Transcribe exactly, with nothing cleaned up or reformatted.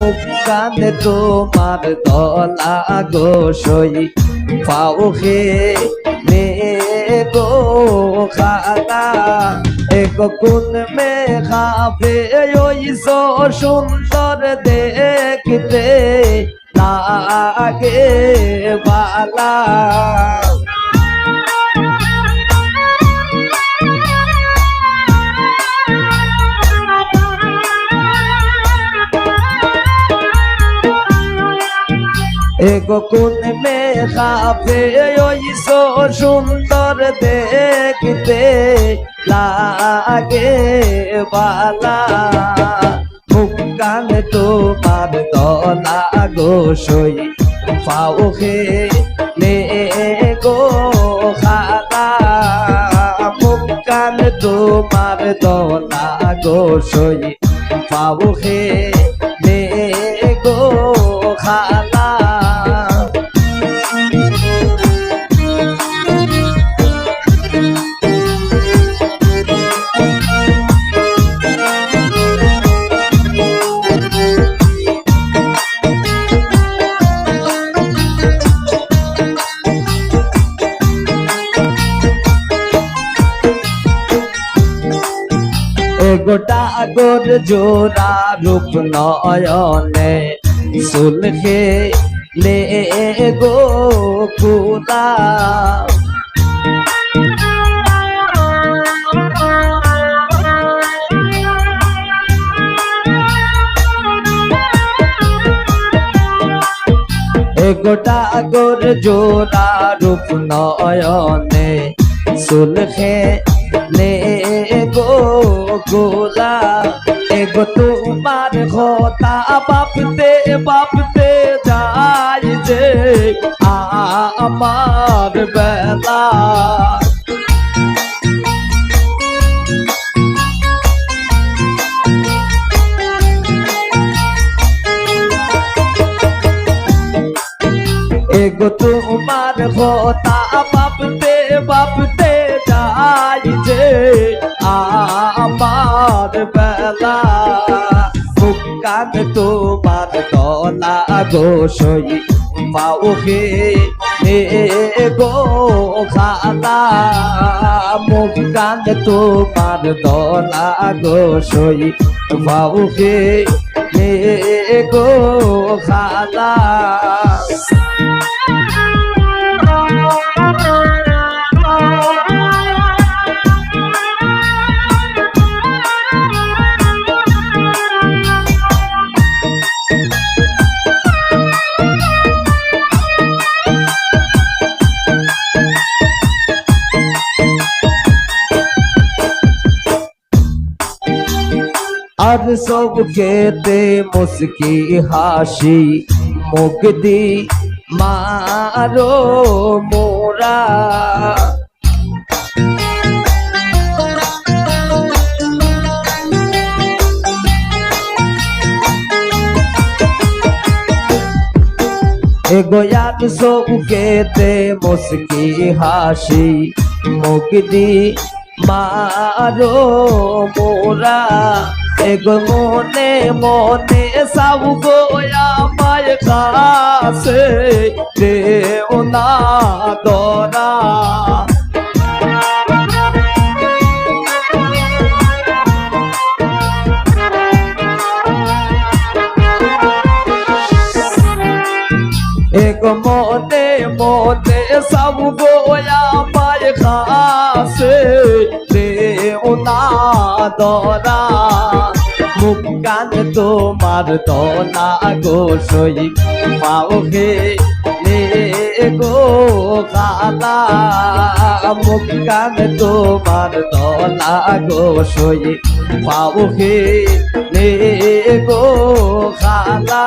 মুখখান তোমার ধলা গো সই, পাও খেনে গো খালা। এগো কোন মেকআপে অইছো সুন্দর দেখতে, লাগে বালা। এগো কোন মেকআপে অইছো সুন্দর দেখতে, লাগে বালা। মুখখান তোমার ধলা গো সই, পাও খেনে গো খালা। মুখখান তোমার ধলা গো সই, পাও খেনে গো খালা। এগো ডাগর জোড়া রূপ নয়নে, চুল খেনে গো খুলা। এগো ডাগর জোড়া রূপ নয়নে, চুল খেনে গো খুলা। এগো তোমার কথা ভাবতে ভাবতে যায় যে আমার বেলা। এগো তোমার কথা ভাবতে ভাবতে যায় যে আমার বেলা। মুখখান তোমার ধলা গো সই, পাও খেনে গো খালা। মুখখান তোমার ধলা গো সই, পাও খেনে গো খালা। আর চউখেতে মুচকি হাসি, মুখদি মারো মরা। এগো আর চউখেতে মুচকি হাসি, মুখদি মারো মরা। এগো মনে মনে চাও গো আমায় কাছে, দেও না ধরা। এগো মনে মনে চাও গো আমায় কাছে, দেও না ধরা। মুখখান তোমার ধলা গো সই, পাও খেনে গো খালা। মুখখান তোমার ধলা গো সই, পাও খেনে গো খালা।